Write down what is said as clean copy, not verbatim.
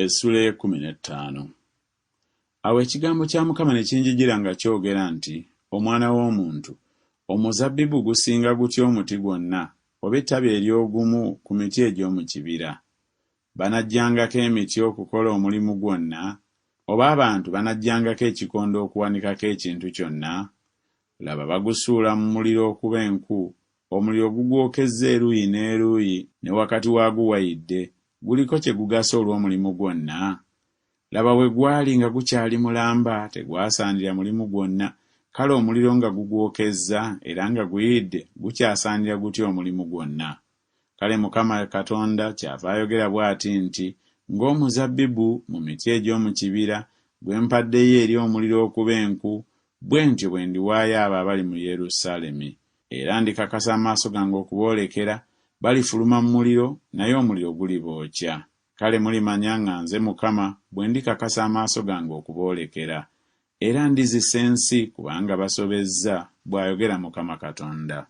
Essuula ey'ekkumi n'ettaano. Awo ekigambo kya Mukama ne kinjijira nga kyogera nti, Omwana w'omuntu, omuzabbibu gusinga gutya omuti gwonna, oba ettabi ery'ogumu ku miti egy'omu kibira? Banaggyangako emiti okukola omulimu gwonna, oba abantu banaggyangako ekikondo okuwanikako ekintu kyonna? Laba, bagusuula mu muliro okuba enku, omuliro gugwokezza eruuyi n'eruuyi, ne wakati waagwo wayidde, guliko kye gugasa olw'omulimu gwonna? Laba, bwe gwali nga gukyali mulamba tegwasaanira mulimu gwonna, kale omuliro nga gugwokezza era nga guyidde gukyasaanira gutya omulimu gwonna? Kale Mukama Katonda kyava ayogera bw'ati nti, Ng'omuzabbibu mu miti egy'omu kibira, gwe mpaddeyo eri omuliro okuba enku, bwe ntyo bwe ndiwaayo abo abali mu Yerusaalemi. Era ndikakasa amaaso gange okuboolekera, balifuluma mu muliro, naye omuliro gulibookya. Kale mulimanya nga nze Mukama bwe ndikakasa amaaso gange okuboolekera. Era ndizisa ensi kubanga basobezza, bw'ayogera Mukama Katonda.